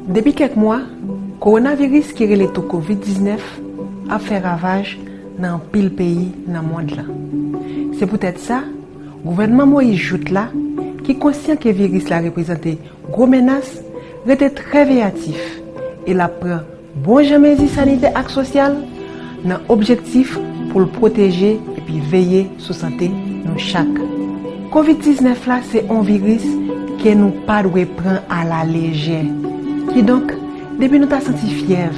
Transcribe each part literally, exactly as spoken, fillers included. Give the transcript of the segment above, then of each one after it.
Depi kèk mwa, kowonaviris ki rele tou kovid diznèf ap fè ravaj nan anpil peyi nan mond lan. Se poutèt sa, gouvènman Moyiz Jout la, ki konsyan ke viris la reprezante gwo menas, rete trè veyatif e l ap pran bon jan mezi sanitè ak sosyal nan objektif pou l pwoteje epi veye sou sante nou chak. Kovid diznèf la se yon viris ke nou pa dwe pran alalejè. Kidonk, depi nou ta santi fyèv,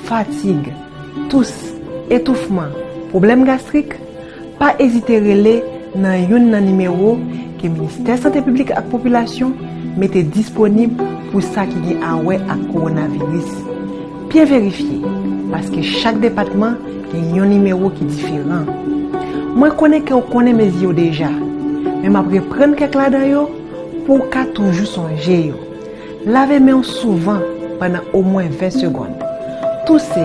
fatig, tous, etoufman, pwoblèm gastrik, pa ezite rele nan youn nan nimewo ke Ministè Sante Piblik ak Popilasyon mete disponib pou sa ki gen a wè ak kowonaviris. Byen verifye, paske chak depatman gen yon nimewo ki diferan. Mwen konnen ke w konnen mezi yo deja, men m ap reprann kèk ladan yo pou w ka toujou sonje yo. Lave men w souvan pandan omwen ven segonn. Touse,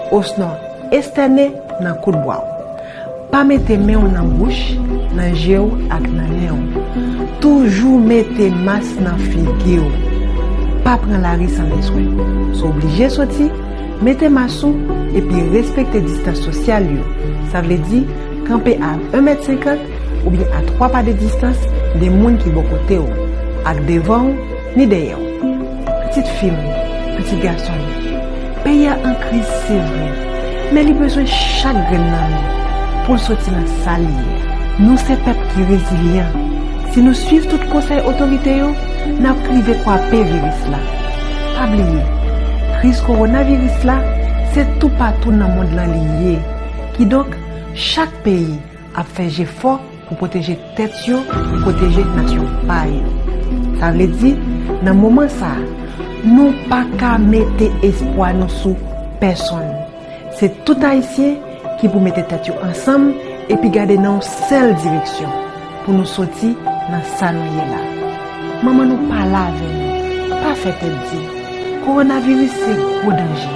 osnon estène nan kout bwa w. Pa mete men w nan bouch, nan je w ak nan nen w. Toujou mete mas nan figi w. Pa pran lari san bezwen. Si w oblije soti, mete mas ou epi respekte distans sosyal yo. Sa vle di, kanpe a yon mèt senkant oubyen a twa pa de distans de moun ki bò kote w, ak devan w, ni dèyè w. Pitit fi m, pitit gason m, peyi a an kriz, se vre, men li bezwen chak grenn nan nou pou l soti nan sa l ye. Nou se pèp ki rezilyan. Si nou swiv tout konsèy otorite yo, n ap rive kwape viris la. Pa bliye, kriz kowonaviris la, se toupatou nan mond lan li ye. Kidonk, chak peyi ap fè jefò pou pwoteje tèt yo, pou pwoteje nasyon pa yo. Sa vle di, nan moman sa a, nou pa ka mete espwa nou sou pèsonn. Se tout Ayisyen ki pou mete tèt yo ansanm epi gade nan yon sèl direksyon pou nou soti nan sa nou ye la. Manman nou pale avè nou, pa fè tèt di. Kowonaviris se gwo danje.